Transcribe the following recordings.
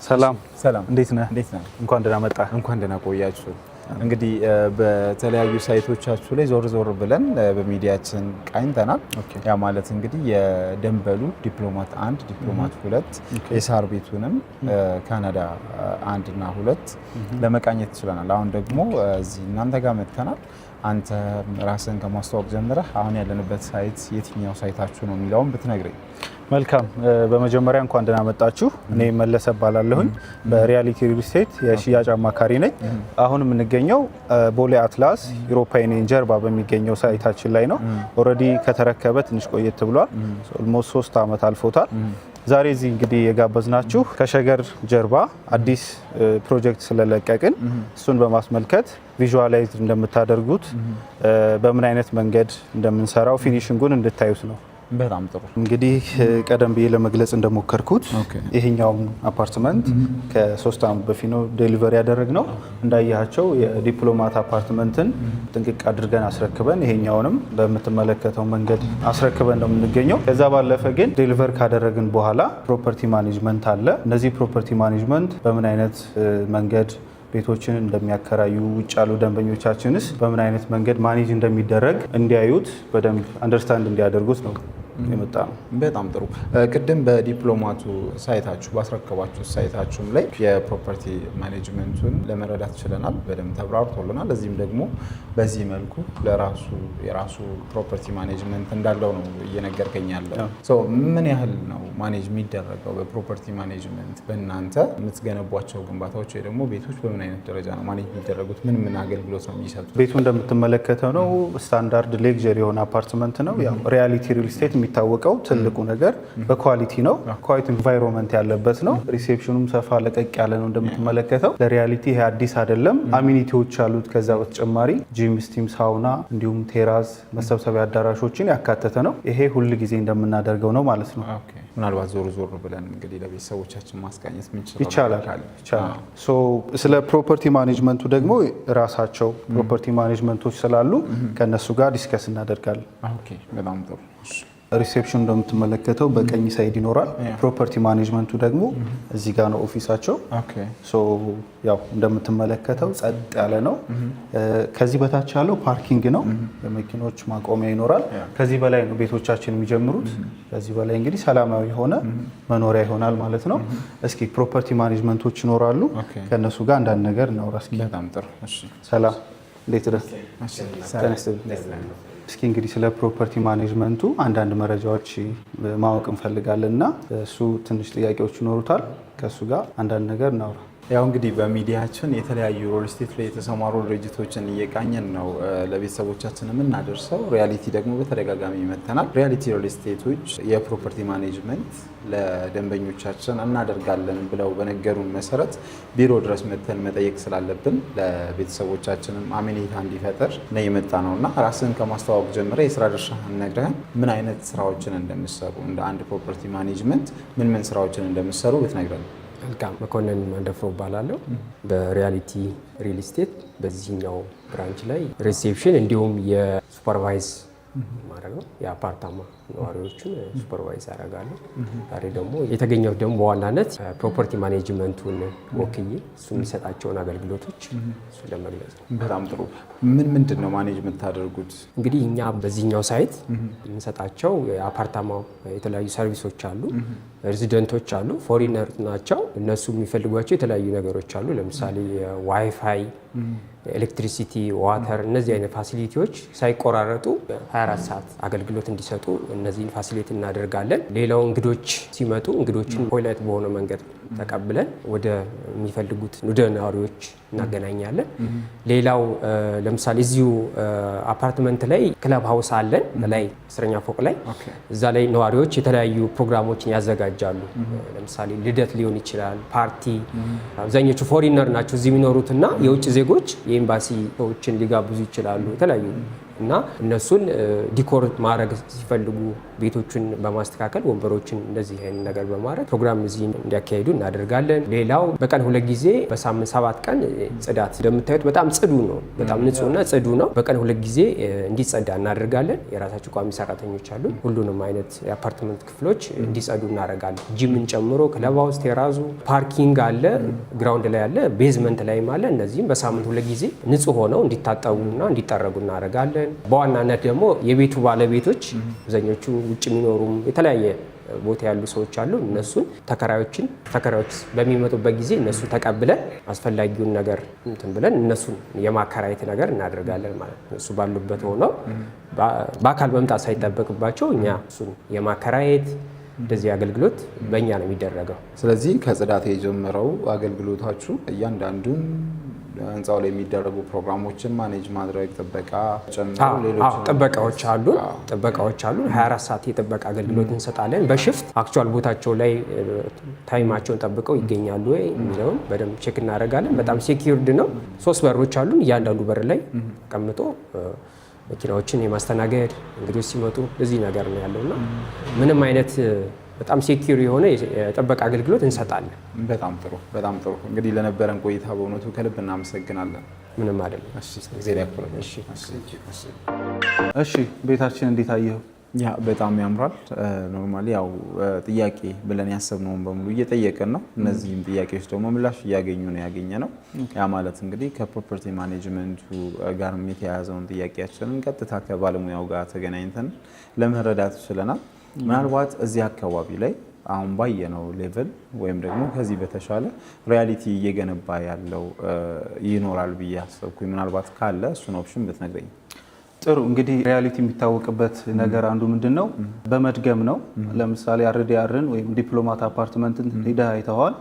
ሰላም። ሰላም። እንዴት ነህ? እንዴት ነህ? እንኳን ደህና መጣህ። እንኳን ደህና ቆያችሁ። እንግዲህ በተለያዩ site ኦቻችሁ ላይ ዞር ዞር ብለን በሚዲያችን ቃኝተናል። ያ ማለት እንግዲህ የደንበሉ ዲፕሎማት 1፣ ዲፕሎማት 2፣ የሳር ቤቱንም ካናዳ 1 እና 2 ለመቃኘት ችለናል። አሁን ደግሞ እዚህ እናንተ ጋር መጥተናል። አንተ ራስህን ከማስተዋወቅ ጀምረህ አሁን ያለንበት site የትኛው site ኣችሁ ነው የሚለውን ብትነግረኝ። መልካም። በመጀመሪያ እንኳን ደህና መጣችሁ። እኔ መለሰ እባላለሁኝ፣ በሪያሊቲ ሪል ስቴት የሽያጭ አማካሪ ነኝ። አሁን የምንገኘው ቦሌ አትላስ ዩሮፓ ዩኒየን ጀርባ በሚገኘው site ኣችን ላይ ነው። Already ከተረከበ ትንሽ ቆየት ብሏል። Almost 3 ዓመት አልፎታል። ዛሬ እዚህ እንግዲህ የጋበዝናችሁ ከሸገር ጀርባ አዲስ ፕሮጀክት ስለለቀቅን እሱን በማስመልከት visualize እንደምታደርጉት፣ በምን አይነት መንገድ እንደምንሰራው finishing ኡን እንድታዩት ነው። በጣም ጥሩ። እንግዲህ ቀደም ብዬ ለመግለጽ እንደሞከርኩት ይሄኛውን አፓርትመንት ከ3 ዓመት በፊት ነው delivery ያደረግነው። እንዳያቸው የዲፕሎማት አፓርትመንትን ጥንቅቅ አድርገን አስረክበን ይሄኛውንም በምትመለከተው መንገድ አስረክበን ነው የምንገኘው። ከዛ ባለፈ ግን deliver ካደረግን በኋላ property management አለ። እነዚህ property management በምን አይነት መንገድ ቤቶችን እንደሚያከራዩ፣ ውጭ ያሉ ደንበኞቻችንስ በምን አይነት መንገድ manage እንደሚደረግ እንዲያዩት፣ በደንብ understand እንዲያደርጉት ነው የመጣነው። በጣም ጥሩ። ቅድም በዲፕሎማቱ site ኣችሁ ባስረከባችሁ site ኣችሁም ላይ የ property management ኡን ለመረዳት ችለናል። በደንብ ተብራርቶልናል። እዚህም ደግሞ በዚህ መልኩ ለራሱ የራሱ property management እንዳለው ነው እየነገርከኝ ያለው። So ምን ያህል ነው manage የሚደረገው በ property management? በእናንተ የምትገነቧቸው ግንባታዎች ወይ ደግሞ ቤቶች በምን አይነት ደረጃ ነው manage የሚደረጉት? ምን ምን አገልግሎት ነው የሚሰጡት? ቤቱ እንደምትመለከተው ነው። Standard luxury የሆነ አፓርትመንት ነው። ያው ሪያሊቲ ሪል ስቴት የሚታወቀው ትልቁ ነገር በ quality ነው። Quiet environment ያለበት ነው። Reception ኑም ሰፋ ለቀቅ ያለ ነው እንደምትመለከተው። ለሪያሊቲ ይሄ አዲስ አይደለም። Amenity ዎች አሉት። ከዛ በተጨማሪ gym፣ steam፣ sauna እንዲሁም terrace፣ መሰብሰቢያ አዳራሾችን ያካተተ ነው። ይሄ ሁል ጊዜ እንደምናደርገው ነው ማለት ነው። Okay። ምናልባት ዞር ዞር ብለን እንግዲህ ለቤተሰቦቻችን ማስቃኘት ምንችለው ይቻላል። ነገር ካለ። ይቻላል። So ስለ property management ኡ ደግሞ ራሳቸው property management ኦች ስላሉ ከእነሱ ጋር discuss እናደርጋለን። Okay፣ በጣም ጥሩ። እሺ። Reception እንደምትመለከተው በቀኝ side ይኖራል። Property management ኡ ደግሞ እዚህ ጋር ነው office ኣቸው። So ያው እንደምትመለከተው ጸጥ ያለ ነው። ከዚህ በታች ያለው parking ነው፣ የመኪኖች ማቆሚያ ይኖራል። ከዚህ በላይ ነው ቤቶቻችን የሚጀምሩት። ከዚህ በላይ እንግዲህ ሰላማዊ የሆነ መኖሪያ ይሆናል ማለት ነው። እስኪ property management ኦች ይኖራሉ። ከእነሱ ጋር አንዳንድ ነገር እናውራ እስኪ። በጣም ጥሩ። እሺ። ሰላም፣ እንዴት ነህ? ጤና ይስጥልኝ። እስኪ እንግዲህ ስለ property management ኡ አንዳንድ መረጃዎች ማወቅ እንፈልጋለን እና እሱ ትንሽ ጥያቄዎች ይኖሩታል። ከእሱ ጋር አንዳንድ ነገር እናውራ። ያው እንግዲህ በሚዲያችን የተለያዩ ሪል ስቴት ላይ የተሰማሩ ድርጅቶችን እየቃኘን ነው ለቤተሰቦቻችን የምናደርሰው። ሪያሊቲ ደግሞ በተደጋጋሚ ይመተናል። ሪያሊቲ ሪል ስቴቶች የ property management ለደንበኞቻችን እናደርጋለን ብለው በነገሩን መሰረት ቢሮ ድረስ መተን መጠየቅ ስላለብን ለቤተሰቦቻችንም አመኔታ እንዲፈጠር ነው የመጣነው። እና ራስህን ከማስተዋወቅ ጀምረህ የስራ ድርሻህን ነግረህን ምን አይነት ስራዎችን እንደምትሰሩ፣ እንደ አንድ property management ምን ምን ስራዎችን እንደምትሰሩ ብትነግረን። መልካም። መኮንን ማንደፍሮ እባላለሁ። በሪያሊቲ ሪል ስቴት በዚህኛው branch ላይ reception እንዲሁም የ supervise ማድረግ ነው። የአፓርታማ ነዋሪዎችን supervise ያደርጋለሁ። ዛሬ ደግሞ የተገኘሁት ደግሞ በዋናነት property management ኡን ወክዬ እሱ የሚሰጣቸውን አገልግሎቶች እሱን ለመግለጽ ነው። በጣም ጥሩ። ምን ምንድን ነው manage የምታደርጉት? እንግዲህ እኛ በዚህኛው site የምንሰጣቸው የአፓርታማው የተለያዩ service ኦች አሉ። Resident ኦች አሉ፣ foreigner ናቸው። እነሱ የሚፈልጓቸው የተለያዩ ነገሮች አሉ። ለምሳሌ WiFi፣ electricity፣ water፣ እነዚህ አይነት facility ዎች ሳይቆራረጡ 24 ሰዓት አገልግሎት እንዲሰጡ እነዚህን facilitate እናደርጋለን። ሌላው እንግዶች ሲመጡ እንግዶችን polite በሆነ መንገድ ተቀብለን ወደ የሚፈልጉት ወደ ነዋሪዎች እናገናኛለን። ሌላው ለምሳሌ እዚሁ አፓርትመንት ላይ club house አለን፣ ላይ 10ኛ ፎቅ ላይ። እዛ ላይ ነዋሪዎች የተለያዩ ፕሮግራሞችን ያዘጋጃሉ። ለምሳሌ ልደት ሊሆን ይችላል፣ ፓርቲ። አብዛኞቹ foreigner ናቸው እዚህ የሚኖሩትና የውጭ ዜጎች የኤምባሲ ሰዎችን ሊጋብዙ ይችላሉ። የተለያዩ እና እነሱን decor ማድረግ ሲፈልጉ ቤቶቹን በማስተካከል፣ ወንበሮችን እንደዚህ አይነት ነገር በማድረግ ፕሮግራም እዚህ እንዲያካሂዱ እናደርጋለን። ሌላው በቀን ሁለት ጊዜ፣ በሳምንት 7 ቀን ጽዳት። እንደምታዩት በጣም ጽዱ ነው። በጣም ንጹህና ጽዱ ነው። በቀን ሁለት ጊዜ እንዲጸዳ እናደርጋለን። የራሳቸው ቋሚ ሰራተኞች አሉ። ሁሉንም አይነት የአፓርትመንት ክፍሎች እንዲጸዱ እናደርጋለን። ጂምን ጨምሮ club house፣ terrace ኡ፣ parking አለ፣ ground ላይ አለ፣ basement ላይም አለ። እነዚህም በሳምንት ሁለት ጊዜ ንጹህ ሆነው እንዲታጠቡና እንዲጠረጉ እናደርጋለን። በዋናነት ደግሞ የቤቱ ባለቤቶች አብዛኞቹ ውጭ የሚኖሩም የተለያየ ቦታ ያሉ ሰዎች አሉ። እነሱን ተከራዮችን፣ ተከራዮች በሚመጡበት ጊዜ እነሱ ተቀብለን አስፈላጊውን ነገር እንትን ብለን እነሱን የማከራየት ነገር እናደርጋለን ማለት ነው። እሱ ባሉበት ሆነው በአካል መምጣት ሳይጠበቅባቸው እኛ እሱን የማከራየት እንደዚህ አገልግሎት በእኛ ነው የሚደረገው። ስለዚህ ከጽዳት የጀመረው አገልግሎታችሁ እያንዳንዱን ህንፃው ላይ የሚደረጉ ፕሮግራሞችን manage ማድረግ፣ ጥበቃ ጨምሮ ሌሎች ጥበቃዎች አሉ። ጥበቃዎች አሉ። 24 ሰዓት የጥበቃ አገልግሎት እንሰጣለን። በ shift actual ቦታቸው ላይ time ኣቸውን ጠብቀው ይገኛሉ ወይ የሚለውን በደንብ check እናደርጋለን። በጣም secured ነው። ሶስት በሮች አሉን። እያንዳንዱ በር ላይ ተቀምጦ መኪናዎችን የማስተናገድ፣ እንግዶች ሲመጡ እዚህ ነገር ነው ያለው እና ምንም አይነት በጣም secure የሆነ የጥበቃ አገልግሎት እንሰጣለን። በጣም ጥሩ፣ በጣም ጥሩ። እንግዲህ ለነበረን ቆይታ በእውነቱ ከልብ እናመሰግናለን። ምንም አይደለም። እግዜር ያክብርልን። እሺ፣ ቤታችን እንዴት አየኸው? Yeah፣ በጣም ያምራል። Normally ያው ጥያቄ ብለን ያሰብነውን በሙሉ እየጠየቅን ነው። እነዚህም ጥያቄዎች ደግሞ ምላሽ እያገኙ ነው ያገኘ ነው። ያ ማለት እንግዲህ ከ property management ኡ ጋር የተያያዘውን ጥያቄያችንን ቀጥታ ከባለሙያው ጋር ተገናኝተን ለመረዳት ችለናል። ምናልባት እዚህ አካባቢ ላይ አሁን ባየነው level ወይም ደግሞ ከዚህ በተሻለ ሪያሊቲ እየገነባ ያለው ይኖራል ብዬ አሰብኩኝ። ምናልባት ካለ እሱን option ብትነግረኝ። ጥሩ፣ እንግዲህ ሪያሊቲ የሚታወቅበት ነገር አንዱ ምንድን ነው? በመድገም ነው። ለምሳሌ RDR ን ወይም ዲፕሎማት አፓርትመንትን ሂደህ አይተኸዋል።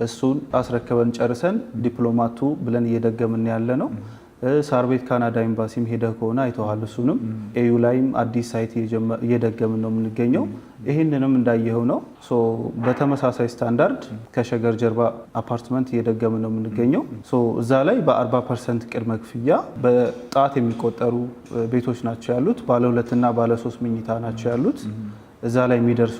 እሱን አስረክበን ጨርሰን ዲፕሎማቱ ብለን እየደገምን ያለ ነው። ሳር ቤት ካናዳ ኤምባሲም ሄደህ ከሆነ አይተዋል። እሱንም AU ላይም አዲስ site እየደገምን ነው የምንገኘው። ይህንንም እንዳየኸው ነው። So በተመሳሳይ ስታንዳርድ ከሸገር ጀርባ አፓርትመንት እየደገምን ነው የምንገኘው። So እዛ ላይ በ40% ቅድመ ክፍያ በጣት የሚቆጠሩ ቤቶች ናቸው ያሉት። ባለ ሁለትና ባለ ሶስት መኝታ ናቸው ያሉት። እዛ ላይ የሚደርሱ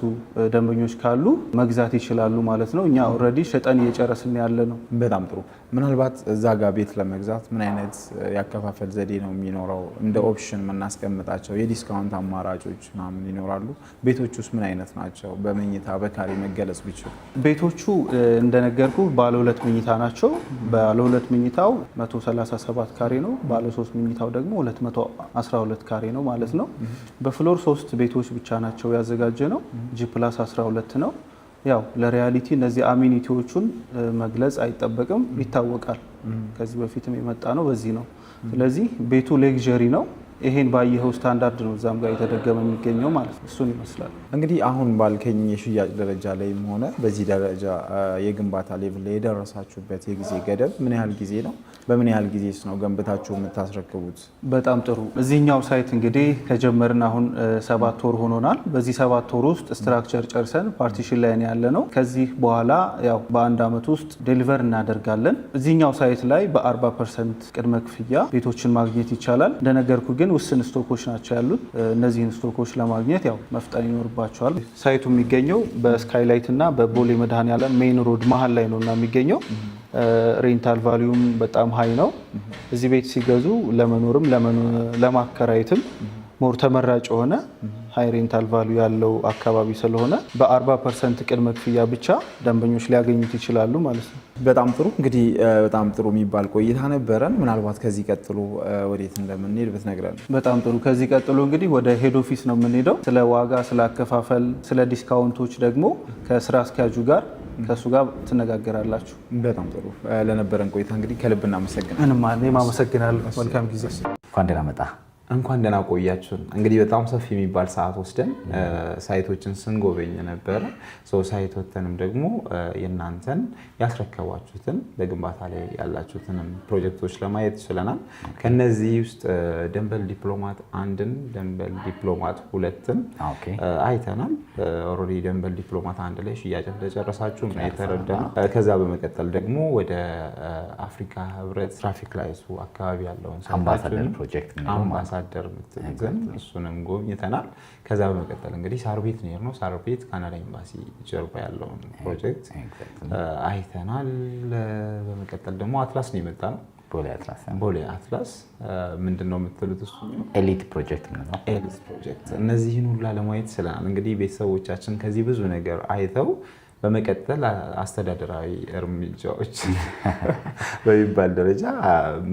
ደንበኞች ካሉ መግዛት ይችላሉ ማለት ነው። እኛ already ሸጠን እየጨረስን ያለ ነው። በጣም ጥሩ። ምናልባት እዛ ጋር ቤት ለመግዛት ምን አይነት ያከፋፈል ዘዴ ነው የሚኖረው? እንደ option የምናስቀምጣቸው የ discount አማራጮች ምናምን ይኖራሉ? ቤቶች ውስጥ ምን አይነት ናቸው? በመኝታ በካሬ መገለጽ ቢችሉ። ቤቶቹ እንደነገርኩ ባለ ሁለት መኝታ ናቸው። ባለ ሁለት መኝታው 137 ካሬ ነው። ባለ ሶስት መኝታው ደግሞ 212 ካሬ ነው ማለት ነው። በ floor ሶስት ቤቶች ብቻ ናቸው ያዘጋጀነው። G+12 ነው። ያው ለሪያሊቲ እነዚህ amenity ዎቹን መግለጽ አይጠበቅም፣ ይታወቃል። ከዚህ በፊትም የመጣ ነው፣ በዚህ ነው። ስለዚህ ቤቱ luxury ነው። ይሄን ባየኸው ስታንዳርድ ነው እዛም ጋር የተደገመ የሚገኘው ማለት ነው። እሱን ይመስላል። እንግዲህ አሁን ባልከኝ የሽያጭ ደረጃ ላይም ሆነ በዚህ ደረጃ የግንባታ level ላይ የደረሳችሁበት የጊዜ ገደብ ምን ያህል ጊዜ ነው? በምን ያህል ጊዜስ ነው ገንብታችሁ የምታስረክቡት? በጣም ጥሩ። እዚህኛው site እንግዲህ ከጀመርን አሁን 7 ወር ሆኖናል። በዚህ 7 ወር ውስጥ structure ጨርሰን partition ላይ ነው ያለነው። ከዚህ በኋላ ያው በአንድ አመት ውስጥ deliver እናደርጋለን። እዚህኛው site ላይ በ40% ቅድመ ክፍያ ቤቶችን ማግኘት ይቻላል። እንደነገርኩ ግን ውስን stock ኦች ናቸው ያሉት። እነዚህን stock ኦች ለማግኘት ያው መፍጠን ይኖርባቸዋል። Site ኡ የሚገኘው በስካይላይት እና በቦሌ መድኃኔዓለም main road መሀል ላይ ነው እና የሚገኘው rental value ም በጣም high ነው። እዚህ ቤት ሲገዙ ለመኖርም ለማከራየትም more ተመራጭ የሆነ high rental value ያለው አካባቢ ስለሆነ በ40% ቅድመ ክፍያ ብቻ ደንበኞች ሊያገኙት ይችላሉ ማለት ነው። በጣም ጥሩ፣ እንግዲህ በጣም ጥሩ የሚባል ቆይታ ነበረን። ምናልባት ከዚህ ቀጥሎ ወዴት እንደምንሄድ ብትነግረን። በጣም ጥሩ። ከዚህ ቀጥሎ እንግዲህ ወደ head office ነው የምንሄደው። ስለ ዋጋ፣ ስለ አከፋፈል፣ ስለ discount ኦች ደግሞ ከስራ አስኪያጁ ጋር ከእሱ ጋር ትነጋገራላችሁ። በጣም ጥሩ። ለነበረን ቆይታ እንግዲህ ከልብ እናመሰግናለን። ምንም፣ እኔም አመሰግናለሁ። መልካም ጊዜ። እንኳን ደህና መጣ። እንኳን ደህና ቆያችሁን። እንግዲህ በጣም ሰፊ የሚባል ሰዓት ወስደን site ኦችን ስንጎበኝ ነበረ። Site ወተንም ደግሞ የእናንተን ያስረከባችሁትን በግንባታ ላይ ያላችሁትንም ፕሮጀክቶች ለማየት ችለናል። ከነዚህ ውስጥ ደንበል ዲፕሎማት አንድን፣ ደንበል ዲፕሎማት ሁለትን አይተናል። Already ደንበል ዲፕሎማት አንድ ላይ ሽያጭ እንደጨረሳችሁ ነው የተረዳነው። ከዛ በመቀጠል ደግሞ ወደ አፍሪካ ህብረት traffic light ኡ አካባቢ ያለውን አምባሳደር ፕሮጀክት። አምባሳደር አምባሳደር የምትሉትን እሱንም ጎብኝተናል። ከዛ በመቀጠል እንግዲህ ሳር ቤት ነው የሄድነው። ሳር ቤት ካናዳ ኤምባሲ ጀርባ ያለውን ፕሮጀክት አይተናል። በመቀጠል ደግሞ አትላስ ነው የመጣነው። ቦሌ አትላስ። ቦሌ አትላስ ምንድን ነው የምትሉት? እሱ Elite ፕሮጀክት ነው። Elite ፕሮጀክት። እነዚህን ሁላ ለማየት ችለናል። እንግዲህ ቤተሰቦቻችን ከዚህ ብዙ ነገር አይተው በመቀጠል አስተዳደራዊ እርምጃዎች በሚባል ደረጃ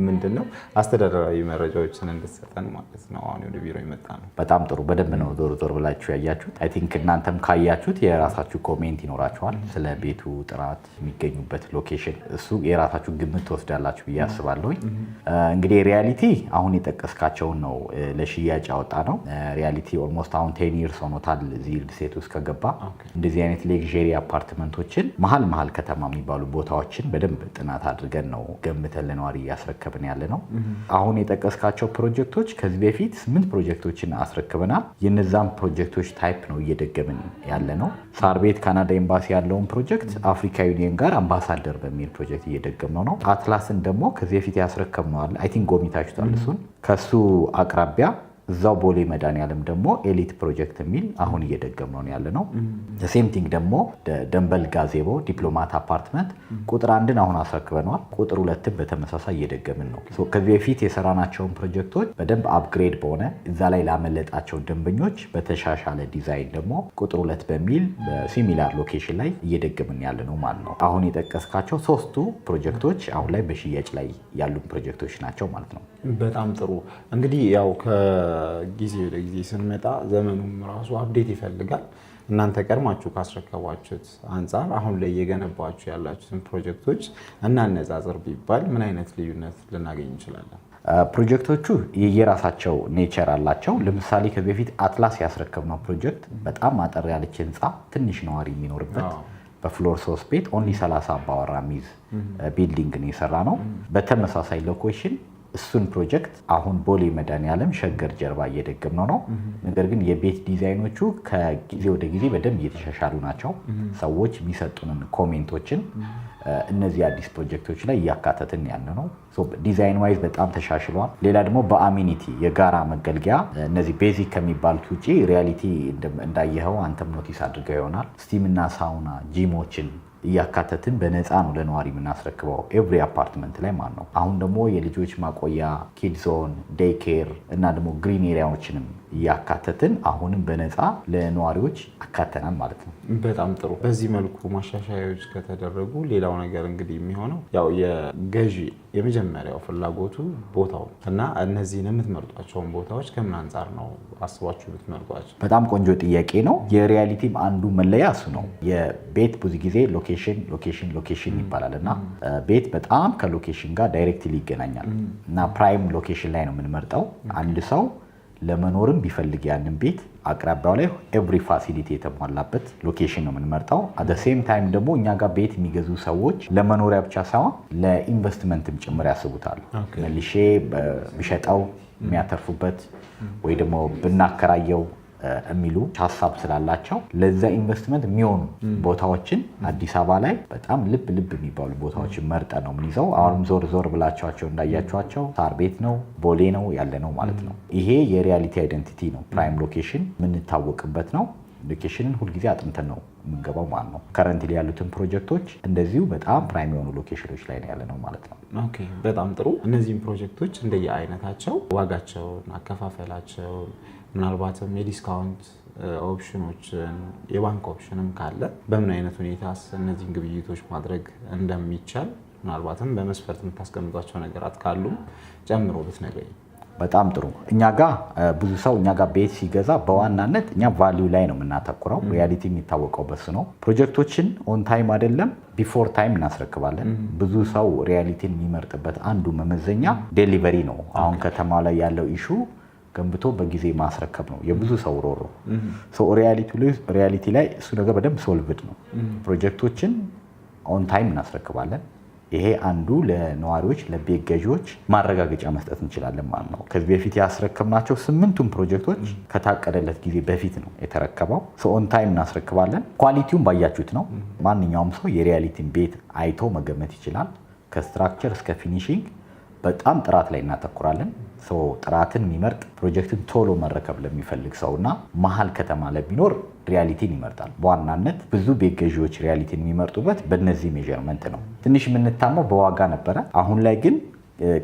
ምንድን ነው አስተዳደራዊ መረጃዎችን እንድትሰጠን ማለት ነው አሁን ወደ ቢሮ የመጣነው። በጣም ጥሩ። በደንብ ነው ዞር ዞር ብላችሁ ያያችሁት። I think እናንተም ካያችሁት የራሳችሁ comment ይኖራችኋል ስለ ቤቱ ጥራት፣ የሚገኙበት location፣ እሱ የራሳችሁ ግምት ትወስዳላችሁ ብዬ አስባለሁኝ። እንግዲህ ሪያሊቲ አሁን የጠቀስካቸውን ነው ለሽያጭ ያወጣነው። ሪያሊቲ almost አሁን 10 years ሆኖታል እዚህ ሪል ስቴት ውስጥ ከገባ። እንደዚህ አይነት luxury አፓርትመንቶችን መሀል መሀል ከተማ የሚባሉ ቦታዎችን በደንብ ጥናት አድርገን ነው ገንብተን ለነዋሪ እያስረከብን ያለነው። አሁን የጠቀስካቸው ፕሮጀክቶች ከዚህ በፊት ስምንት ፕሮጀክቶችን አስረክበናል። የነዛም ፕሮጀክቶች type ነው እየደገምን ያለነው። ሳር ቤት ካናዳ ኤምባሲ ያለውን ፕሮጀክት አፍሪካ ዩኒየን ጋር አምባሳደር በሚል ፕሮጀክት እየደገምነው ነው። አትላስን ደግሞ ከዚህ በፊት ያስረከብነው አለ። I think ጎብኝታችሁታል እሱን። ከሱ አቅራቢያ እዛው ቦሌ መድኃኒዓለም ደግሞ Elite ፕሮጀክት የሚል አሁን እየደገምነው ያለነው። Same thing ደግሞ ደንበል ጋዜቦ ዲፕሎማት አፓርትመንት ቁጥር አንድን አሁን አስረክበነዋል። ቁጥር ሁለትን በተመሳሳይ እየደገምን ነው። ከዚህ በፊት የሰራናቸውን ፕሮጀክቶች በደንብ upgrade በሆነ፣ እዛ ላይ ላመለጣቸው ደንበኞች በተሻሻለ ዲዛይን ደግሞ ቁጥር ሁለት በሚል በ similar location ላይ እየደገምን ያለነው ማለት ነው። አሁን የጠቀስካቸው ሶስቱ ፕሮጀክቶች አሁን ላይ በሽያጭ ላይ ያሉ ፕሮጀክቶች ናቸው ማለት ነው። በጣም ጥሩ። እንግዲህ ያው ከጊዜ ወደ ጊዜ ስንመጣ ዘመኑም ራሱ update ይፈልጋል። እናንተ ቀድማችሁ ካስረከባችሁት አንጻር አሁን ላይ እየገነባችሁ ያላችሁትን ፕሮጀክቶች እናነጻጽር ቢባል ምን አይነት ልዩነት ልናገኝ እንችላለን? ፕሮጀክቶቹ የየራሳቸው nature አላቸው። ለምሳሌ ከዚህ በፊት አትላስ ያስረከብነው ፕሮጀክት በጣም አጠር ያለች ህንፃ፣ ትንሽ ነዋሪ የሚኖርበት፣ በ floor ሶስት ቤት፣ only 30 አባወራ የሚይዝ building ነው የሰራነው። በተመሳሳይ location እሱን ፕሮጀክት አሁን ቦሌ መድኃኒዓለም ሸገር ጀርባ እየደገምነው ነው። ነገር ግን የቤት ዲዛይኖቹ ከጊዜ ወደ ጊዜ በደንብ እየተሻሻሉ ናቸው። ሰዎች የሚሰጡንን comment ኦችን እነዚህ አዲስ ፕሮጀክቶች ላይ እያካተትን ያለነው። Design wise በጣም ተሻሽሏል። ሌላ ደግሞ በ amenity የጋራ መገልገያ እነዚህ basic ከሚባሉት ውጭ ሪያሊቲ እንዳየኸው አንተም notice አድርገህ ይሆናል፣ steam እና sauna፣ gym ኦችን እያካተትን በነፃ ነው ለነዋሪ የምናስረክበው every apartment ላይ ማለት ነው። አሁን ደግሞ የልጆች ማቆያ፣ kid zone፣ day care እና ደግሞ green area ዎችንም እያካተትን አሁንም በነፃ ለነዋሪዎች አካተናል ማለት ነው። በጣም ጥሩ። በዚህ መልኩ ማሻሻያዎች ከተደረጉ ሌላው ነገር እንግዲህ የሚሆነው ያው የገዢ የመጀመሪያው ፍላጎቱ ቦታው እና እነዚህን የምትመርጧቸውን ቦታዎች ከምን አንጻር ነው አስባችሁ የምትመርጧቸው? በጣም ቆንጆ ጥያቄ ነው። የሪያሊቲም አንዱ መለያ እሱ ነው። የቤት ብዙ ጊዜ location፣ location፣ location ይባላል እና ቤት በጣም ከ location ጋር directly ይገናኛል እና prime location ላይ ነው የምንመርጠው። አንድ ሰው ለመኖርም ቢፈልግ ያንን ቤት አቅራቢያው ላይ every facility የተሟላበት location ነው የምንመርጠው። At same time ደግሞ እኛ ጋር ቤት የሚገዙ ሰዎች ለመኖሪያ ብቻ ሳይሆን ለኢንቨስትመንትም ጭምር ያስቡታል። መልሼ ብሸጠው የሚያተርፉበት ወይ ደግሞ ብናከራየው የሚሉ ሀሳብ ስላላቸው ለዛ ኢንቨስትመንት የሚሆኑ ቦታዎችን አዲስ አበባ ላይ በጣም ልብ ልብ የሚባሉ ቦታዎችን መርጠን ነው የምንይዘው። አሁንም ዞር ዞር ብላችኋቸው እንዳያችኋቸው ሳር ቤት ነው፣ ቦሌ ነው ያለነው ማለት ነው። ይሄ የሪያሊቲ identity ነው። Prime location የምንታወቅበት ነው። Location ን ሁልጊዜ አጥንተን ነው የምንገባው ማለት ነው። Currently ያሉትን ፕሮጀክቶች እንደዚሁ በጣም prime የሆኑ location ኦች ላይ ነው ያለነው ማለት ነው። Okay፣ በጣም ጥሩ። እነዚህም ፕሮጀክቶች እንደየአይነታቸው ዋጋቸውን፣ አከፋፈላቸውን፣ ምናልባትም የ discount option ኦችን፣ የባንክ option ም ካለ በምን አይነት ሁኔታስ እነዚህን ግብይቶች ማድረግ እንደሚቻል ምናልባትም በመስፈርት የምታስቀምጧቸው ነገራት ካሉ ጨምሮ ብትነግረኝ። በጣም ጥሩ። እኛ ጋ ብዙ ሰው እኛ ጋር ቤት ሲገዛ በዋናነት እኛ value ላይ ነው የምናተኩረው። ሪያሊቲ የሚታወቀው በሱ ነው። ፕሮጀክቶችን on time አይደለም before time እናስረክባለን። ብዙ ሰው ሪያሊቲን የሚመርጥበት አንዱ መመዘኛ delivery ነው። አሁን ከተማ ላይ ያለው issue ገንብቶ በጊዜ ማስረከብ ነው የብዙ ሰው ሮሮ። ሪያሊቲ ላይ እሱ ነገር በደንብ solved ነው። ፕሮጀክቶችን on time እናስረክባለን። ይሄ አንዱ ለነዋሪዎች፣ ለቤት ገዢዎች ማረጋገጫ መስጠት እንችላለን ማለት ነው። ከዚህ በፊት ያስረከብናቸው ስምንቱም ፕሮጀክቶች ከታቀደለት ጊዜ በፊት ነው የተረከበው። On time እናስረክባለን። Quality ውን ባያችሁት ነው። ማንኛውም ሰው የሪያሊቲን ቤት አይቶ መገመት ይችላል። ከ structure እስከ finishing በጣም ጥራት ላይ እናተኩራለን። ጥራትን የሚመርጥ፣ ፕሮጀክትን ቶሎ መረከብ ለሚፈልግ ሰው እና መሀል ከተማ ለሚኖር ሪያሊቲን ይመርጣል። በዋናነት ብዙ ቤት ገዢዎች ሪያሊቲን የሚመርጡበት በእነዚህ measurement ነው። ትንሽ የምንታማው በዋጋ ነበረ። አሁን ላይ ግን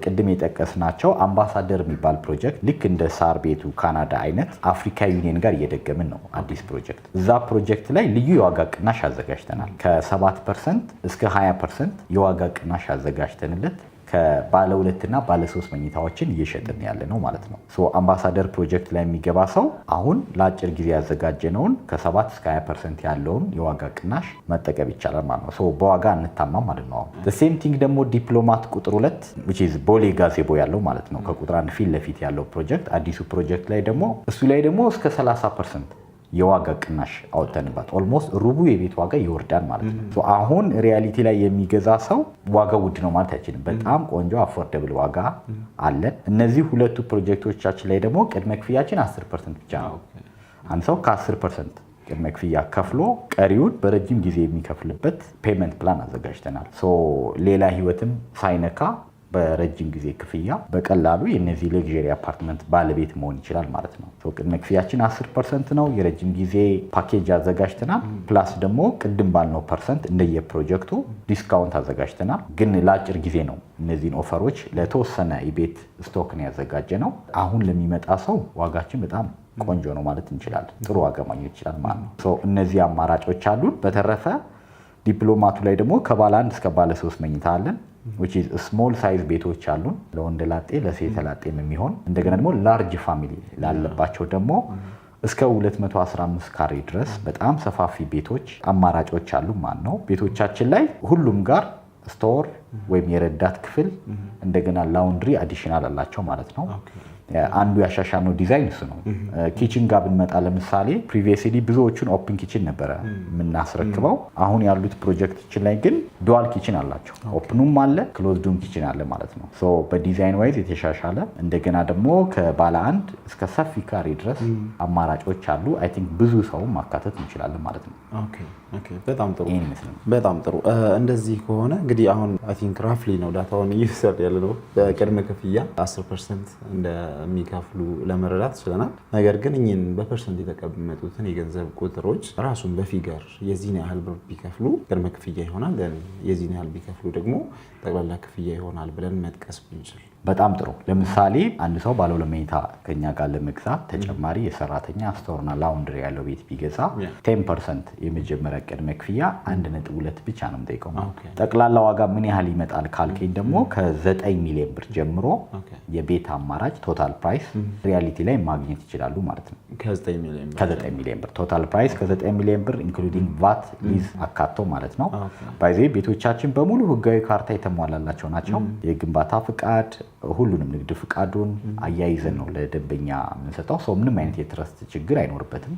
ቅድም የጠቀስናቸው አምባሳደር የሚባል ፕሮጀክት ልክ እንደ ሳር ቤቱ ካናዳ አይነት አፍሪካ ዩኒየን ጋር እየደገምን ነው አዲስ ፕሮጀክት። እዛ ፕሮጀክት ላይ ልዩ የዋጋ ቅናሽ አዘጋጅተናል። ከ7% እስከ 20% የዋጋ ቅናሽ አዘጋጅተንለት ከባለ ሁለትና ባለ ሶስት መኝታዎችን እየሸጥን ያለ ነው ማለት ነው። አምባሳደር ፕሮጀክት ላይ የሚገባ ሰው አሁን ለአጭር ጊዜ ያዘጋጀነውን ከ7 እስከ 20% ያለውን የዋጋ ቅናሽ መጠቀም ይቻላል ማለት ነው። በዋጋ አንታማም ማለት ነው። Same thing ደግሞ ዲፕሎማት ቁጥር 2፣ ቦሌ ጋዜቦ ያለው ማለት ነው፣ ከቁጥር 1 ፊት ለፊት ያለው ፕሮጀክት፣ አዲሱ ፕሮጀክት ላይ ደግሞ፣ እሱ ላይ ደግሞ እስከ 30% የዋጋ ቅናሽ አወጥተንባት almost ሩቡ የቤት ዋጋ ይወርዳል ማለት ነው። አሁን ሪያሊቲ ላይ የሚገዛ ሰው ዋጋ ውድ ነው ማለት አይችልም። በጣም ቆንጆ affordable ዋጋ አለን። እነዚህ ሁለቱ ፕሮጀክቶቻችን ላይ ደግሞ ቅድመ ክፍያችን 10% ብቻ ነው። አንድ ሰው ከ10% ቅድመ ክፍያ ከፍሎ ቀሪውን በረጅም ጊዜ የሚከፍልበት payment plan አዘጋጅተናል። ሌላ ህይወትም ሳይነካ በረጅም ጊዜ ክፍያ በቀላሉ የነዚህ luxury አፓርትመንት ባለቤት መሆን ይችላል ማለት ነው። ቅድመ ክፍያችን 10% ነው። የረጅም ጊዜ ፓኬጅ አዘጋጅተናል። Plus ደግሞ ቅድም ባልነው percent እንደየፕሮጀክቱ discount አዘጋጅተናል። ግን ለአጭር ጊዜ ነው፣ እነዚህን offer ኦች ለተወሰነ የቤት stock ነው ያዘጋጀነው። አሁን ለሚመጣ ሰው ዋጋችን በጣም ቆንጆ ነው ማለት እንችላለን። ጥሩ ዋጋ ማግኘት ይችላል ማለት ነው። እነዚህ አማራጮች አሉን። በተረፈ ዲፕሎማቱ ላይ ደግሞ ከባለ አንድ እስከ ባለ ሶስት መኝታ አለን። Small size ቤቶች አሉን፣ ለወንድ ላጤ ለሴት ላጤም የሚሆን። እንደገና ደግሞ large family ላለባቸው ደግሞ እስከ 215 ካሬ ድረስ በጣም ሰፋፊ ቤቶች አማራጮች አሉ ማለት ነው። ቤቶቻችን ላይ ሁሉም ጋር store ወይም የረዳት ክፍል፣ እንደገና laundry additional አላቸው ማለት ነው። አንዱ ያሻሻልነው ዲዛይን እሱ ነው። Kitchen ጋር ብንመጣ ለምሳሌ previously ብዙዎቹን open kitchen ነበረ የምናስረክበው። አሁን ያሉት ፕሮጀክቶችን ላይ ግን dual kitchen አላቸው። Open ኑም አለ፣ closed ኡም kitchen አለ ማለት ነው። በ design wise የተሻሻለ፣ እንደገና ደግሞ ከባለ አንድ እስከ ሰፊ ካሬ ድረስ አማራጮች አሉ። I think ብዙ ሰው ማካተት እንችላለን ማለት ነው። በጣም ጥሩ። ይህን ይመስላል። በጣም ጥሩ። እንደዚህ ከሆነ እንግዲህ አሁን I think roughly ነው data ውን እየወሰድን ያለ ነው። በቅድመ ክፍያ 10% እንደሚከፍሉ ለመረዳት ችለናል። ነገር ግን እኚህን በ percent የተቀመጡትን የገንዘብ ቁጥሮች ራሱን በ figure የዚህን ያህል ብር ቢከፍሉ ቅድመ ክፍያ ይሆናል፣ የዚህን ያህል ቢከፍሉ ደግሞ ጠቅላላ ክፍያ ይሆናል ብለን መጥቀስ ብንችል። በጣም ጥሩ። ለምሳሌ አንድ ሰው ባለ ሁለት መኝታ ከኛ ጋር ለመግዛት ተጨማሪ የሰራተኛ store ና laundry ያለው ቤት ቢገዛ 10% የመጀመሪያ ቅድመ ክፍያ 1.2 ብቻ ነው የምጠይቀው። ጠቅላላ ዋጋ ምን ያህል ይመጣል ካልከኝ ደግሞ ከ9 ሚሊዮን ብር ጀምሮ የቤት አማራጭ total price ሪያሊቲ ላይ ማግኘት ይችላሉ ማለት ነው። ከ9 ሚሊዮን ብር? ከ9 ሚሊዮን ብር፣ total price ከ9 ሚሊዮን ብር including VAT፣ ሊዝ አካቶ ማለት ነው። By the way ቤቶቻችን በሙሉ ህጋዊ ካርታ የተሟላላቸው ናቸው። የግንባታ ፍቃድ፣ ሁሉንም ንግድ ፍቃዱን አያይዘን ነው ለደንበኛ የምንሰጠው። So ምንም አይነት የ trust ችግር አይኖርበትም።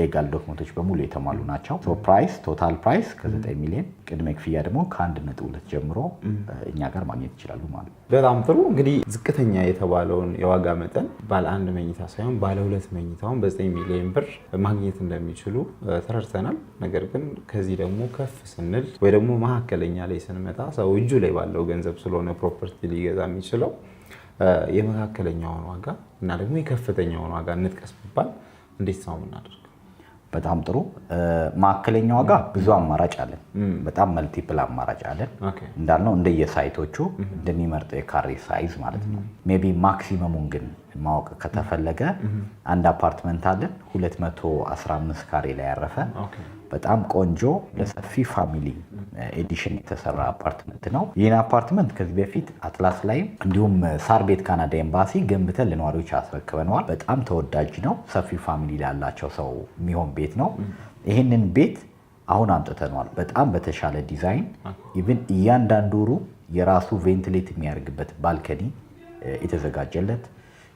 Legal document ኦች በሙሉ የተሟሉ ናቸው። Price፣ total price ከ9 ሚሊዮን፣ ቅድመ ክፍያ ደግሞ ከ1.2 ጀምሮ እኛ ጋር ማግኘት ይችላሉ ማለት ነው። በጣም ጥሩ። እንግዲህ ዝቅተኛ የተባለውን የዋጋ መጠን ባለ አንድ መኝታ ሳይሆን ባለ ሁለት መኝታውን በ9 ሚሊዮን ብር ማግኘት እንደሚችሉ ተረድተናል። ነገር ግን ከዚህ ደግሞ ከፍ ስንል ወይ ደግሞ መካከለኛ ላይ ስንመጣ ሰው እጁ ላይ ባለው ገንዘብ ስለሆነ property ሊገዛ የሚችለው፣ የመካከለኛውን ዋጋ እና ደግሞ የከፍተኛውን ዋጋ እንጥቀስ ቢባል እንዴት ነው የምናደርገው? በጣም ጥሩ። መካከለኛ ዋጋ ብዙ አማራጭ አለን። በጣም multiple አማራጭ አለን። እንዳልነው እንደየ site ኦቹ እንደሚመርጠው የካሬ size ማለት ነው። Maybe maximum ኡን ግን ማወቅ ከተፈለገ አንድ አፓርትመንት አለን፣ 215 ካሬ ላይ ያረፈ፣ በጣም ቆንጆ ለሰፊ family edition የተሰራ አፓርትመንት ነው። ይህን አፓርትመንት ከዚህ በፊት አትላስ ላይም እንዲሁም ሳር ቤት ካናዳ ኤምባሲ ገንብተን ለነዋሪዎች አስረክበነዋል። በጣም ተወዳጅ ነው። ሰፊ family ላላቸው ሰው የሚሆን ቤት ነው። ይህንን ቤት አሁን አምጥተነዋል። በጣም በተሻለ ዲዛይን፣ even እያንዳንዱ room የራሱ ventilate የሚያደርግበት balcony የተዘጋጀለት፣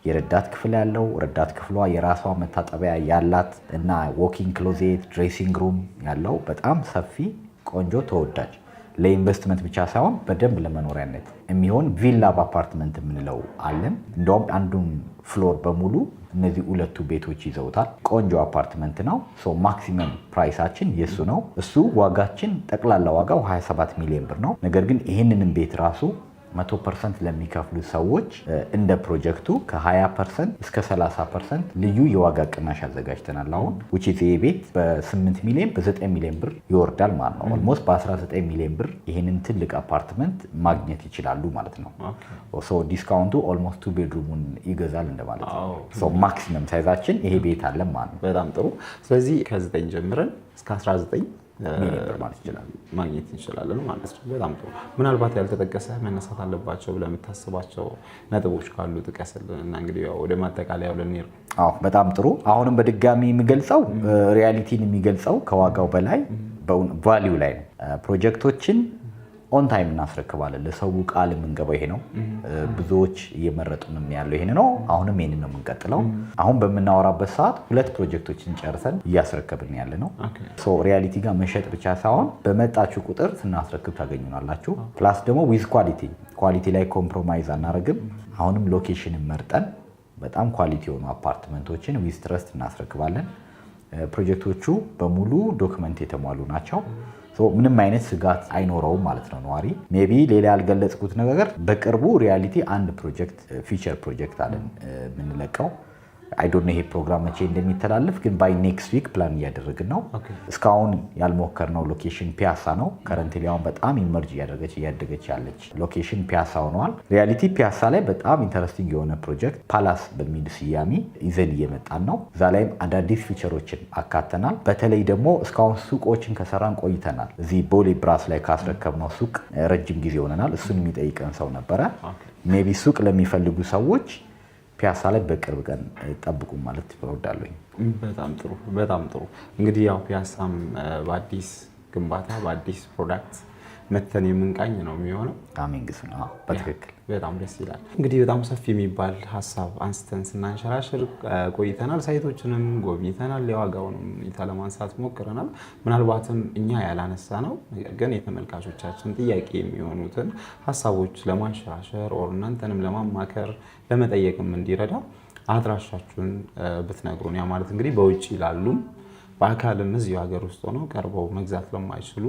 የረዳት ክፍል ያለው፣ ረዳት ክፍሏ የራሷ መታጠቢያ ያላት እና walk-in closet፣ dressing room ያለው፣ በጣም ሰፊ፣ ቆንጆ፣ ተወዳጅ፣ ለኢንቨስትመንት ብቻ ሳይሆን በደንብ ለመኖሪያነት የሚሆን ቪላ በአፓርትመንት የምንለው አለን። እንደውም አንዱን floor በሙሉ እነዚህ ሁለቱ ቤቶች ይዘውታል። ቆንጆ አፓርትመንት ነው። Maximum price ኣችን የእሱ ነው። እሱ ዋጋችን ጠቅላላ ዋጋው 27 ሚሊዮን ብር ነው። ነገር ግን ይህንንም ቤት ራሱ 100% ለሚከፍሉ ሰዎች እንደ ፕሮጀክቱ ከ20% እስከ 30% ልዩ የዋጋ ቅናሽ አዘጋጅተናል። አሁን ውጪ ይሄ ቤት በ8 ሚሊዮን፣ በ9 ሚሊዮን ብር ይወርዳል ማለት ነው። Almost በ19 ሚሊዮን ብር ይህንን ትልቅ አፓርትመንት ማግኘት ይችላሉ ማለት ነው። So discount ኡ almost two bedroom ኡን ይገዛል እንደማለት ነው። So maximum size ኣችን ይሄ ቤት አለ ማለት ነው። በጣም ጥሩ። ስለዚህ ከ9 ጀምረን እስከ 19 ሚሊዮን ብር ማለት ይችላል። ማግኘት እንችላለን ማለት ነው። በጣም ጥሩ። ምናልባት ያልተጠቀሰ፣ መነሳት አለባቸው ብለህ የምታስባቸው ነጥቦች ካሉ ጥቀስልን እና እንግዲህ ያው ወደ ማጠቃለያው ልንሄድ ነው። አዎ፣ በጣም ጥሩ። አሁንም በድጋሚ የሚገልጸው ሪያሊቲን የሚገልጸው ከዋጋው በላይ value ላይ ነው። ፕሮጀክቶችን on time እናስረክባለን። ለሰው ቃል የምንገባው ይሄ ነው። ብዙዎች እየመረጡንም ያለው ይሄን ነው። አሁንም ይሄንን ነው የምንቀጥለው። አሁን በምናወራበት ሰዓት ሁለት ፕሮጀክቶችን ጨርሰን እያስረከብን ያለ ነው። So ሪያሊቲ ጋር መሸጥ ብቻ ሳይሆን በመጣችሁ ቁጥር ስናስረክብ ታገኙናላችሁ። Plus ደግሞ with quality፣ quality ላይ compromise አናደርግም። አሁንም location ን መርጠን በጣም quality የሆኑ አፓርትመንቶችን with trust እናስረክባለን። ፕሮጀክቶቹ በሙሉ document የተሟሉ ናቸው። ምንም አይነት ስጋት አይኖረውም ማለት ነው ነዋሪ። Maybe ሌላ ያልገለጽኩት ነገር በቅርቡ ሪያሊቲ አንድ ፕሮጀክት፣ future project አለን የምንለቀው። I don't know ይሄ ፕሮግራም መቼ እንደሚተላለፍ፣ ግን by next week plan እያደረግን ነው። እስካሁን ያልሞከርነው location ፒያሳ ነው። Currently አሁን በጣም emerge እያደረገች፣ እያደገች ያለች location ፒያሳ ሆነዋል። ሪያሊቲ ፒያሳ ላይ በጣም interesting የሆነ ፕሮጀክት ፓላስ በሚል ስያሜ ይዘን እየመጣን ነው። እዛ ላይም አዳዲስ feature ኦችን አካተናል። በተለይ ደግሞ እስካሁን ሱቆችን ከሰራን ቆይተናል። እዚህ ቦሌ ብራስ ላይ ካስረከብነው ሱቅ ረጅም ጊዜ ሆነናል። እሱን የሚጠይቀን ሰው ነበረ። Maybe ሱቅ ለሚፈልጉ ሰዎች ፒያሳ ላይ በቅርብ ቀን ጠብቁ ማለት እወዳለሁኝ። በጣም ጥሩ፣ በጣም ጥሩ። እንግዲህ ያው ፒያሳም በአዲስ ግንባታ፣ በአዲስ product መተን የምንቃኝ ነው የሚሆነው። አሜን ግሱ ነው። በትክክል። በጣም ደስ ይላል። እንግዲህ በጣም ሰፊ የሚባል ሀሳብ አንስተን ስናንሸራሽር ቆይተናል። Site ኦችንም ጎብኝተናል። የዋጋውንም ሁኔታ ለማንሳት ሞክረናል። ምናልባትም እኛ ያላነሳነው ነገር ግን የተመልካቾቻችን ጥያቄ የሚሆኑትን ሀሳቦች ለማንሸራሸር or እናንተንም ለማማከር፣ ለመጠየቅም እንዲረዳ አድራሻችሁን ብትነግሩን፣ ያ ማለት እንግዲህ በውጭ ላሉም በአካልም እዚሁ ሀገር ውስጥ ሆነው ቀርበው መግዛት ለማይችሉ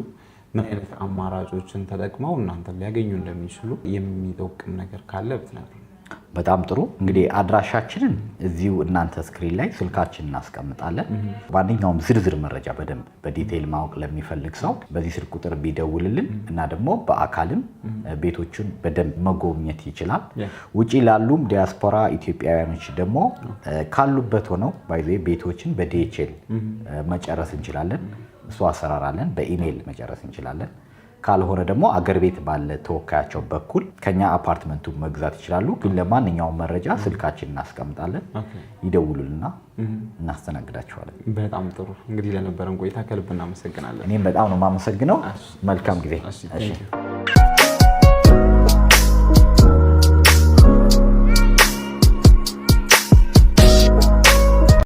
ምን አይነት አማራጮችን ተጠቅመው እናንተን ሊያገኙ እንደሚችሉ የሚጠቅም ነገር ካለ ብትነግሩን። በጣም ጥሩ። እንግዲህ አድራሻችንን እዚሁ እናንተ screen ላይ ስልካችንን እናስቀምጣለን። ማንኛውም ዝርዝር መረጃ በደንብ በ detail ማወቅ ለሚፈልግ ሰው በዚህ ስልክ ቁጥር ቢደውልልን እና ደግሞ በአካልም ቤቶቹን በደንብ መጎብኘት ይችላል። ውጪ ላሉም ዲያስፖራ ኢትዮጵያውያኖች ደግሞ ካሉበት ሆነው by the way ቤቶችን በ DHL መጨረስ እንችላለን። እሱ አሰራር አለን። በኢሜይል መጨረስ እንችላለን። ካልሆነ ደግሞ አገር ቤት ባለ ተወካያቸው በኩል ከኛ አፓርትመንቱ መግዛት ይችላሉ። ግን ለማንኛውም መረጃ ስልካችን እናስቀምጣለን። ይደውሉልና እናስተናግዳቸዋለን። በጣም ጥሩ። እንግዲህ ለነበረን ቆይታ ከልብ እናመሰግናለን። እኔም በጣም ነው የማመሰግነው። መልካም ጊዜ። እሺ፣ thank you።